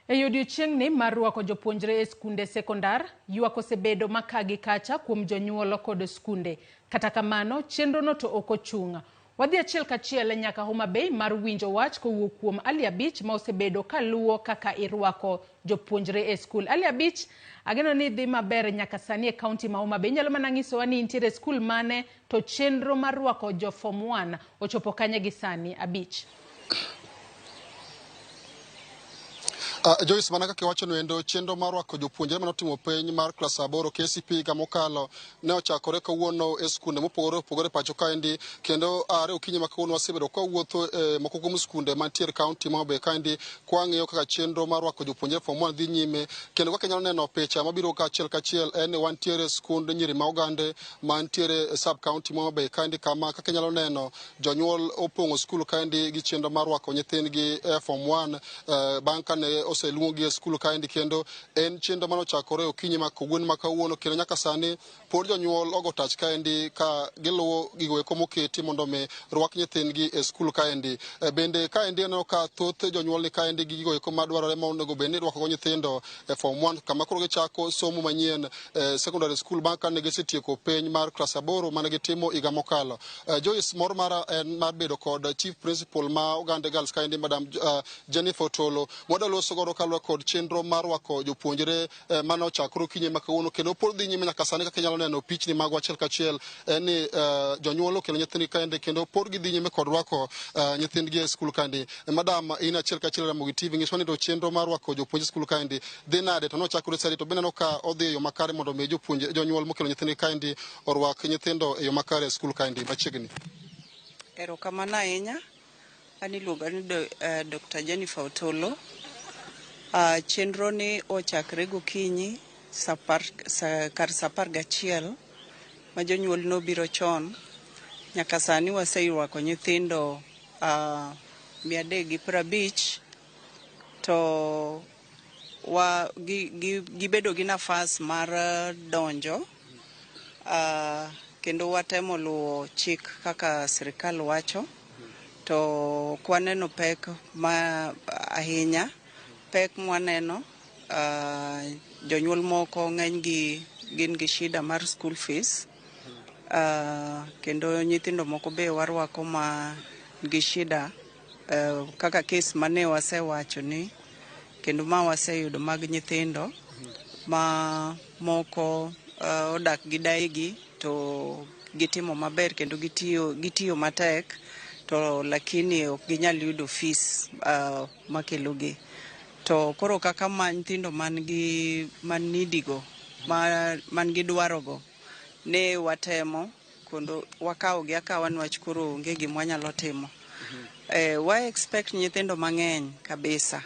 E odiechieng'ni mar rwako jopuonjre e skunde sekondar, ywak osebedo maka gi kacha kuom jonyuol kod skunde. Kata kamano, chenrono to ok ochung'. Wadhi achiel kachiel nyaka Homa Bay mar winjo wach kowuok kuom Ali Abich ma osebedo ka luwo kaka irwako jopuonjre e skul. Ali Abich, ageno ni dhi maber nyaka sani e kaunti ma Homa Bay. Inyalo mana nyisowa ni intiere e skul mane to chenro mar rwako jo form 1 ochopo kanye gi sani? Abich. Joyce, mana kaka iwacho noendo, chenro mar rwako jopuonjre mane otimo penj mar klas aboro KCPE higa mokalo ne ochakore kawuono e skunde mopogore opogore pacho kaendi, kendo are okinyi ma kawuono wasebedo ka wawuotho e moko kuom skunde mantiere kaunti ma Homa Bay kaendi kwang'iyo kaka chenro mar rwako jopuonjre form 1 dhi nyime, kendo kaka inyalo neno picha mabiro ka achiel kachiel en ni wantiere e skund nyiri ma Ogande mantiere e sub county ma Homa Bay kaendi, kama kaka inyalo neno jonyuol opong'o skul kaendi gi chenro mar rwako nyithindgi e form 1 bang' kane oseluonggi e skul kaendi, kendo en chenro mane ochakore okinyi ma kawuono ma kawuono, kendo nyaka sani pod jonyuol ogo tach kaendi ka giluwo gigo eko moketi mondo mi rwak nyithindgi e skul kaendi. Bende kaendi aneno ka thoth jonyuol ni kaendi gi gigo eko madwarore ma onego bed ni irwakogo nyithindo e form 1 kama koro gichako somo manyien e secondary school bang' kane gisetieko penj mar klas aboro mane gitimo higa mokalo. Joyce, mor mara en mar bedo kod Chief Principal ma Ogande Girls kaendi Madam Jennifer Otolo mwadwa loso godo kaluwore kod chenro mar rwako jopuonjre mane ochakore okinyi ma kawuono kendo pod dhi nyime nyaka sani. Kaka inyalo neno pichni magwa achiel kachiel en ni jonyuol okelo nyithindgi kaendi kendo pod gidhi nyime kod rwako nyithindgi e skul kaendi. Madam, in achiel kachiel Ramogi TV, nyiswa ni to chenro mar rwako jopuonj e skul kaendi dhi nade, to nochakore sani to be ineno ka odhi e yo makare mondo mi jopuonj jonyuol mokelo nyithindgi kaendi orwak nyithindo e yo makare e skul kaendi machiegni. Erokamano ahinya. An iluonga ni Dr. Jennifer Otolo. Chenro ni ochakre gokinyi kar sa apar gachiel ma jonyuol nobiro chon. Nyaka sani waserwako nyithindo 350 to wa gibedo gi nafas mar donjo kendo watemo luwo chik kaka sirikal wacho to ok waneno pek ma ahinya. Pek mwaneno jonyuol moko ng'eny gi gin gi shida mar school fees kendo nyithindo moko be warwako ma gi shida kaka case mane wasewacho ni kendo ma waseyudo mag nyithindo ma moko odak gi daegi to gitimo maber kendo gitiyo matek to lakini ok ginyal yudo fees makelo gi. To koro kaka ma nyithindo man gi man needy go man gi dwaro go ne watemo kendo wakawo gi akawa niwach koro onge gima wanyalo timo. Wa expect nyithindo mang'eny kabisa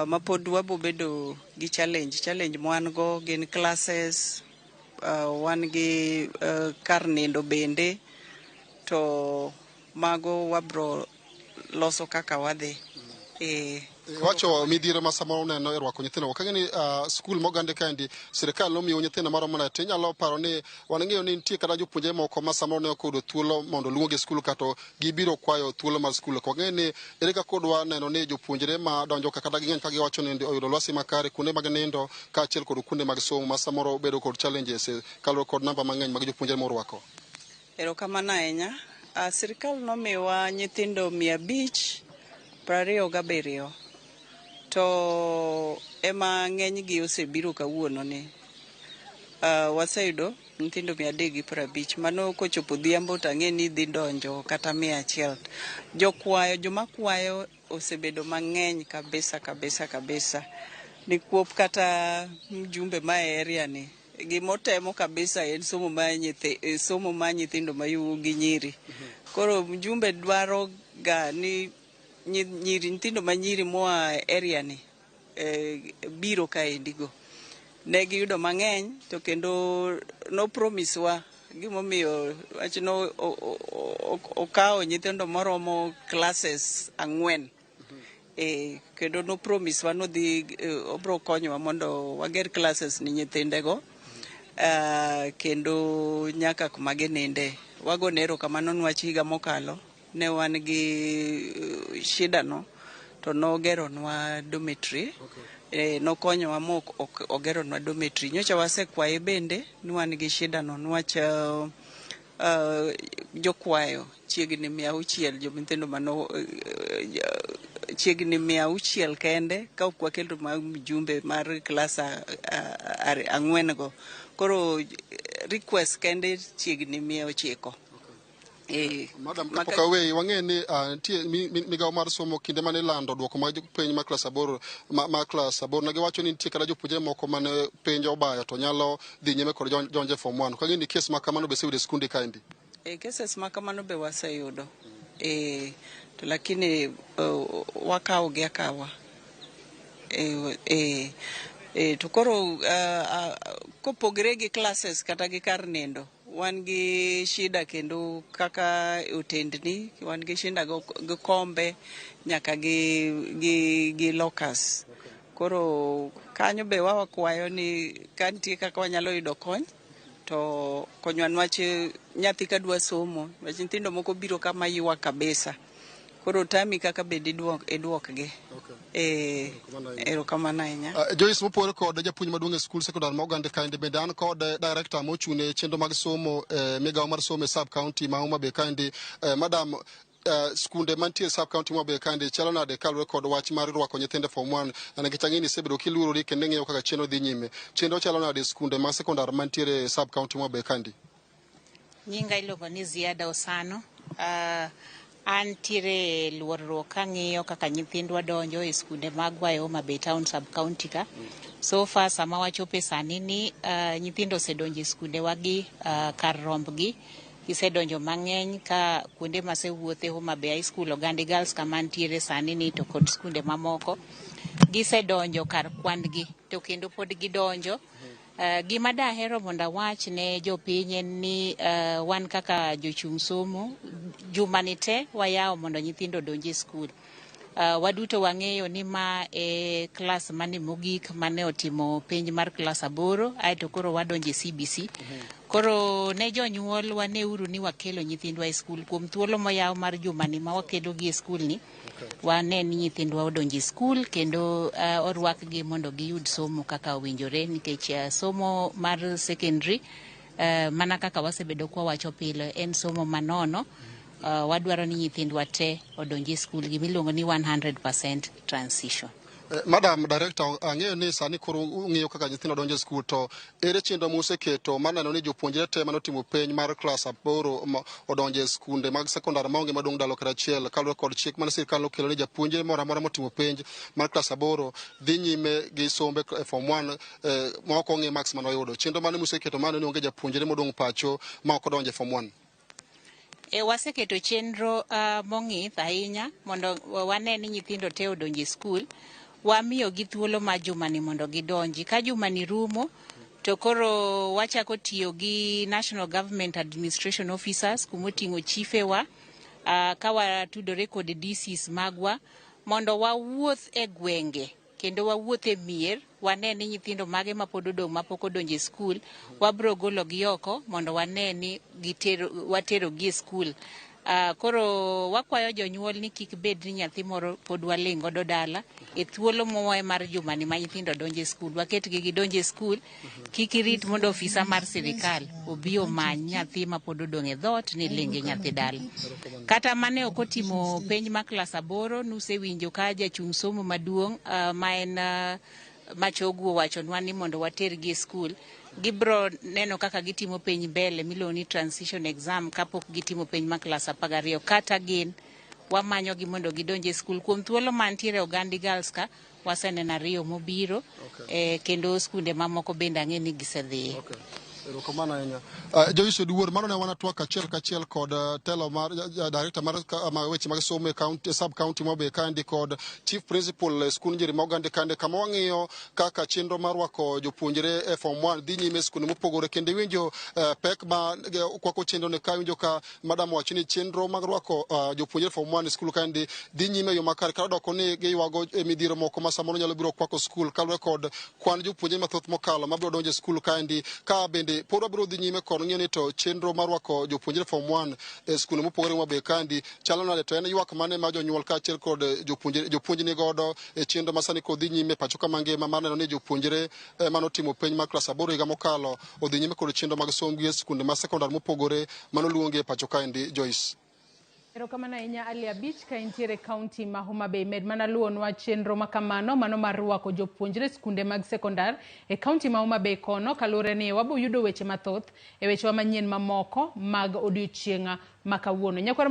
mapod wabo bedo gi challenge. Challenge mwan go gin classes, wan gi kar nindo bende to mago wabro loso kaka wadhi. Iwacho midhiero ma samoro uneno e rwako nyithindo. Kang'e ni skul mogande kaendi sirikal nomiyo nyithindo maromo nade, to inyalo paro ni wang'eyo ni nitie kata jopuonjre moko ma samoro ne ok oyudo thuolo mondo oluongi e skul kato gibiro kwayo thuolo mar skul. Ok wang'eyo ni ere kaka udwa neno ni jopuonjre ma donjo ka kata ging'eny ka giwacho ni oyudo lwasi makare kuonde mag nindo kaachiel kod kuonde mag somo ma samoro bedo kod challenges kaluwore kod namba mang'eny mag jopuonjre morwako. Erokamano ahinya. Sirikal nomiyowa nyithindo 527 to ema ng'enygi osebiro kawuono ni. Waseyudo nyithindo 350 mano kochopo odhiambo to ang'e ni dhi donjo kata 100. Jokwayo, joma kwayo osebedo mang'eny kabisa kabisa kabisa. Nikuop kata mjumbe ma e area ni gimotemo kabisa en somo mar somo mar nyithindo mayuoyi gi nyiri. Koro mjumbe dwaro ga ni nyiri nyithindo ma nyiri moa e area ni biro kaendi go. Ne giyudo mang'eny to kendo no promise wa gimomiyo wach no okawo nyithindo moromo classes 4. Kendo no promise wa nodhi obro konyowa mondo wager classes ni nyithindego kendo nyaka kuma gininde. Wagone erokamano niwach higa mokalo ne wan gi shida no. To nogeronwa dormitory. Nokonyowa mok ogeronwa dormitory. Nyocha wasekwaye bende ni wan gi shida no niwach jokwayo chiegni 600, jo nyithindo mano chiegni 600 kende ka ok waketo mag mjumbe mar klas 4 go. Koro request kende chiegni 900. Madam, kapok aweyi, wang'e ni nitie migawo mar somo kinde mane ilando duoko mag penj mar klas 8 ma klas 8 ne giwacho ni nitie kata jopuonjre moko mane penj obayo to nyalo dhi nyime kod donjo e form 1. Kang'e ni kes ma kamano be oseyudo e skundi kaendi. Cases ma kamano be waseyudo. To lakini wakawo gi akawa. To koro kopogre gi classes kata gi kar nindo, wan gi shida kendo kaka otendni, wan gi shida gi kombe nyaka gi lockers. Koro kanyo be wakwayo ni ka nitie kaka wanyalo yudo kony to konywa niwach nyathi kadwa somo, niwach nyithindo moko biro kama ywak kabisa. Koro tami kaka bende iduokgi. Erokamano ahinya. Joyce, mopogore kod japuonj maduong' e skul sekondar ma Ogande kaendi, bende an kod director mochung' ne chenro mag somo e migawo mar somo e sub county ma Homa Bay kaendi. Madam, skunde mantie e sub county ma Homa Bay kaendi chalo nade kaluwore kod wach mar rwako nyithindo e form 1? Nikech ang'e ni isebedo kiluorori kendo ing'iyo kaka chenro dhi nyime. Chenro chalo nade e skunde mag sekondar mantiere e sub county ma Homa Bay kaendi? Nyinga iluongo ni Ziada Osano. Antiere luorruok kang'iyo kaka nyithindwa donjo e skunde magwa e Homa Bay Town sub county ka. So far sama wachope sani ni nyithindo osedonjo e skunde wagi kar rombgi. Gisedonjo mang'eny ka kuonde masewuothe Homa Bay High School, Ogandi Girls kama ntiere sani ni to kod skunde mamoko. Gisedonjo kar kwan-gi to kendo pod gidonjo. Gima dahero mondo awach ne jopiny en ni wan kaka jochung' somo juma ni te wayawo mondo nyithindo odonj e skul. Waduto wang'eyo ni ma e klas mane mogik mane otimo penj mar klas 8 aeto koro wadonjo e CBC. Koro ne jonyuol waneuru ni wakelo nyithindwa e skul kuom thuolo moyaw mar jumani ma wakelogi e skul ni. Wane ni nyithindwa odonjo e skul kendo orwakgi mondo giyud somo kaka owinjore nikech somo mar secondary mana kaka wasebedo kwawacho pile en somo manono. Wadwaro ni nyithindwa te odonj e skul gimiluongo ni 100% transition. Madam Director, ang'eyo ni sani koro ung'iyo kaka nyithindo donjo e skul, to ere chenro museketo mar neno ni jopuonjre te manotimo penj mar klas 8 odonjo e skunde mag sekondar maonge madong' ndalo kata achiel kaluwore kod chik mane sirkal okelo ni japuonjre moro amora motimo penj mar klas 8 dhi nyime gi sombe e form 1 ma ok ong'i marks manoyudo. Chenro mane museketo mar neno ni onge japuonjre modong' pacho ma ok odonjo e form 1? Waseketo chenro mong'ith ahinya mondo wane ni nyithindo te odonjo e skul. Wamiyogi thuolo mar jumani mondo gidonji. Ka jumani rumo, to koro wachako tiyo gi National Government Administration Officers kumoting'o chifewa, ka watudore kod DCs magwa mondo wawuoth e gwenge kendo wawuoth e mier wane ni nyithindo mage mapod odong' mapok odonjo e skul wabro gologi oko mondo wane ni waterogi e skul. Koro wakwayo jonyuol ni kik bed ni nyathi moro pod waling' godo dala e thuolo mowe mar jumani ma nyithindo donjo e skul, waketgi gidonj e skul. Kik irit mondo ofisa mar sirikal obi omany nyathi ma pod odong' e dhoot ni ling' gi nyathi dala. Kata mane ok otimo penj mar klas 8 nusewinjo ka jachung' somo maduong' ma en Machogu owachonwa ni mondo watergi e skul. Gibro neno kaka gitimo penj mbele miluongo ni transition exam kapok gitimo penj mar klas 12 kata gin wamanyogi mondo gidonj e skul. Kuom thuolo mantiere Ogandi Girls ka waseneno 2 mobiro. Kendo skunde mamoko bende ang'e ni gisedhiye. Erokamano ahinya. Joyce Oduor, mano ne wan twak achiel kachiel kod telo mar director mar weche mag somo e county, sub county ma Homa Bay kaendi kod chief principal e skund njiri ma Ogande kaendi, kama wang'iyo kaka chenro mar rwako jopuonjre e form 1 dhi nyime e skunde mopogore, kendo iwinjo pek ma kwako chenro ni ka iwinjo ka madam wacho ni chenro mag rwako jopuonjre form 1 e skul kaendi dhi nyime e yo makare, kata doko ni giywago e midhiero moko ma samoro nyalo biro kwako skul kaluwore kod kwan jopuonjre mathoth mokalo mabiro donjo e skul kaendi, ka bende Kaendi pod wabiro dhi nyime kod ng'iyo ni to chenro mar rwako jopuonjre form 1 e skunde mopogore Homa Bay kaendi chalo nade, to en ywak mane ma jonyuol kaachiel kod jopuonjre jopuonj ni godo e chenro ma sani kod dhi nyime e pacho ka mangima mar neno ni jopuonjre manotimo penj mar klas 8 higa mokalo odhi nyime kod chenro mag sombgi e skunde ma sekondar mopogore manoluongi e pacho kaendi. Joyce. Erokamano ahinya Ali Abich ka intiere kaunti ma Homa Bay. Med mana luwonwa chenro ma kamano mano mar rwako jopuonjre skunde mag sekondar e kaunti ma Homa Bay kono, kaluwore ni wabo yudo weche mathoth e wechewa manyien mamoko mag odiochieng' ma kawuono. Nyakwar.